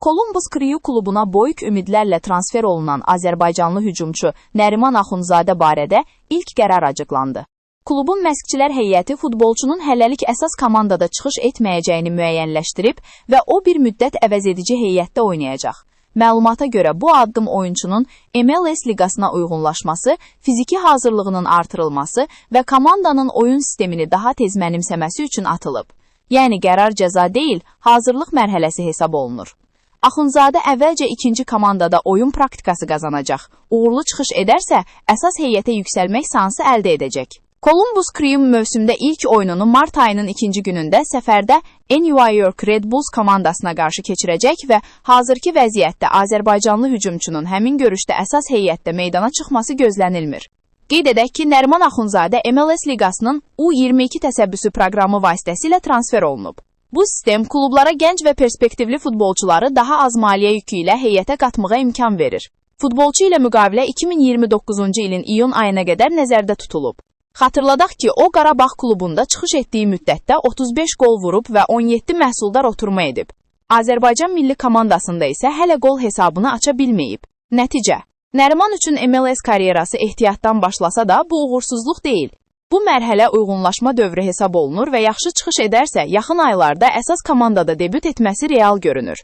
Columbus Crew klubuna böyük ümidlərlə transfer olunan Azərbaycanlı hücumçu Nəriman Axundzadə barədə ilk qərar açıqlandı. Klubun məşqçilər heyəti futbolçunun hələlik əsas komandada çıxış etməyəcəyini müəyyənləşdirib və o bir müddət əvəzedici heyətdə oynayacaq. Məlumata görə bu addım oyunçunun MLS liqasına uyğunlaşması, fiziki hazırlığının artırılması və komandanın oyun sistemini daha tez mənimsəməsi üçün atılıb. Yəni qərar cəza deyil, hazırlıq mərhələsi hesab olunur. Axundzadə əvvəlcə ikinci komandada oyun praktikası qazanacaq. Uğurlu çıxış edərsə, əsas heyətə yüksəlmək şansı əldə edəcək. Columbus Crew mövsümdə ilk oyununu mart ayının ikinci günündə səfərdə New York Red Bulls komandasına qarşı keçirəcək və hazırki vəziyyətdə Azərbaycanlı hücumçunun həmin görüşdə əsas heyətdə meydana çıxması gözlənilmir. Qeyd edək ki, Nəriman Axundzadə MLS liqasının U22 təşəbbüsü proqramı vasitəsilə transfer olunub. Bu sistem klublara gənc və perspektivli futbolçuları daha az maliyyə yükü ilə heyətə qatmağa imkan verir. Futbolçu ilə müqavilə 2029-cu ilin iyun ayına qədər nəzərdə tutulub. Xatırladaq ki, o Qarabağ klubunda çıxış etdiyi müddətdə 35 qol vurub və 17 məhsuldar oturma edib. Azərbaycan milli komandasında isə hələ qol hesabını aça bilməyib. Nəticə: Nəriman üçün MLS karyerası ehtiyatdan başlasa da, bu uğursuzluq deyil. Bu mərhələ uyğunlaşma dövrü hesab olunur və yaxşı çıxış edərsə, yaxın aylarda əsas komandada debüt etməsi real görünür.